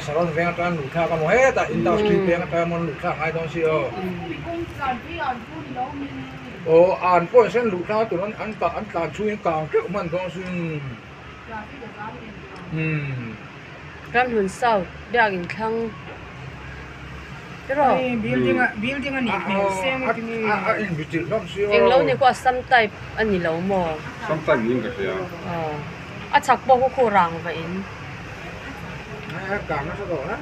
Saron veng atang luh thlak a maw hetah industry peng atang maw an luh thlak ngai dawn si aw. Aw an pawh hian luh thlak a tur an an tlan chhungin kang teuh hman dawn sin. Umm. Ramhlun South biakin thlang tiraw. Building a building a nih hmel seng a timi. A inbichilh hlawm si aw. Englo ni khaw Assam type a ni lo maw? Assam type niin ka hria. Aw a chhak pawh khu khu rang va in. Kang nasa tawh a.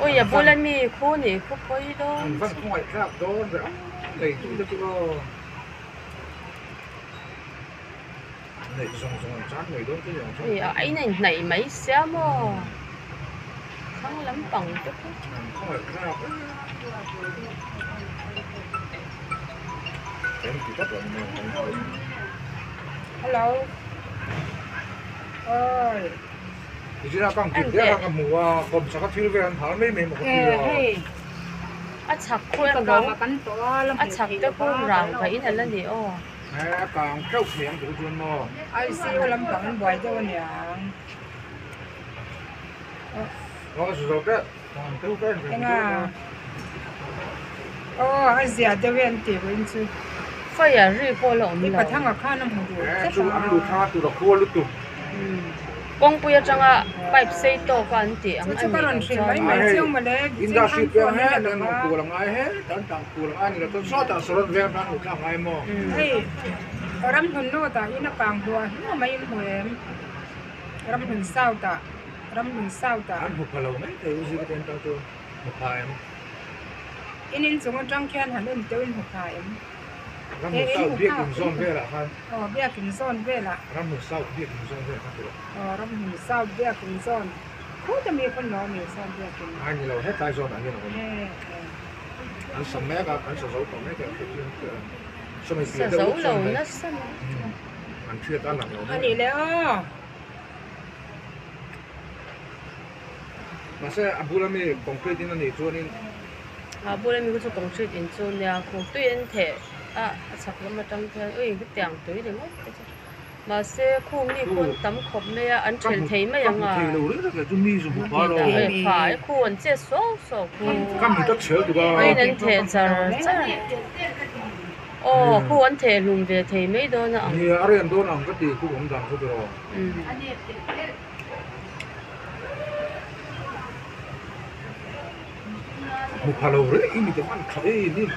Ui a bula mi khu nih khu phawi dawn. An van khawngaih thlak dawn ve a nei tu te chu aw. Neih zawng zawng an chan mai dawn te ni ang chu. Ui a in a inhnaih mai sia maw? Thlang lampang te khu. An khawngaih thlak em. Em ti tlat ang mai. Hello. Oi. Tichuan a kang kip der a ka hmu a, kawmchak a thil vel an hal mai mai maw ka ti a. A chhak khu emaw a chhak te khu rang va in a la ni aw. He a kang teuh thei ang tih chuan maw. ICU lampang an buai deuh aniang. Aw zu zo teh kang teuh ka en ve Enga aw a zia deuh e an tih vawiin chu. Fire ri pawh la awm lo. I pathanga khan a hmu duh tlat a. Chu an luh thla tur a khual lutuk. Kawngpui atanga pipe sei tawk a an tih ang Chu a ka nih rawn loh hrilh mai chuan. mai chiang mawle Industry piang he tan ang kual a ngai he tan tang kual a ngai ni lo chuan sawtah saron veng atang luh thlak ngai maw. Hei Ramhlun North ah in a kang hluah hluah mai in hmu em Ramhlun South ah Ramhlun South ah. An hmu pha lo mai thei u zir te an tang chu hmu pha em. In inchung atang khian han en teuh in hmu pha em. Ramhlun South biakin zawn velah khan. Aw biakin zawn velah. Ramhlun South biakin zawn velah khan tilo. Aw Ramhlun South biakin zawn khuta mi khawn lo a mi South biakin. Ai ni lo hetlai zawn ah hian a awm. An sa mek a an sa zo tawh mek a sawmi Sa zo lo nasa mai. An hriat a lang lo A nih leh aw. Mahse a bula mi concrete in a nih chuanin. A bula mi khu chu concrete in chu nia khu tui an theh a a chhak lam atang khian ui hetiang tui ringawt te chu mahse khu mi khu an tam khawp mai a an thelh thei mai ang a phai khu an che suau suau khu tuiin an theh char char aw khu an theh hlum ve thei mai dawn a ang. Hmu pha lo reng i mi te hman tha em em.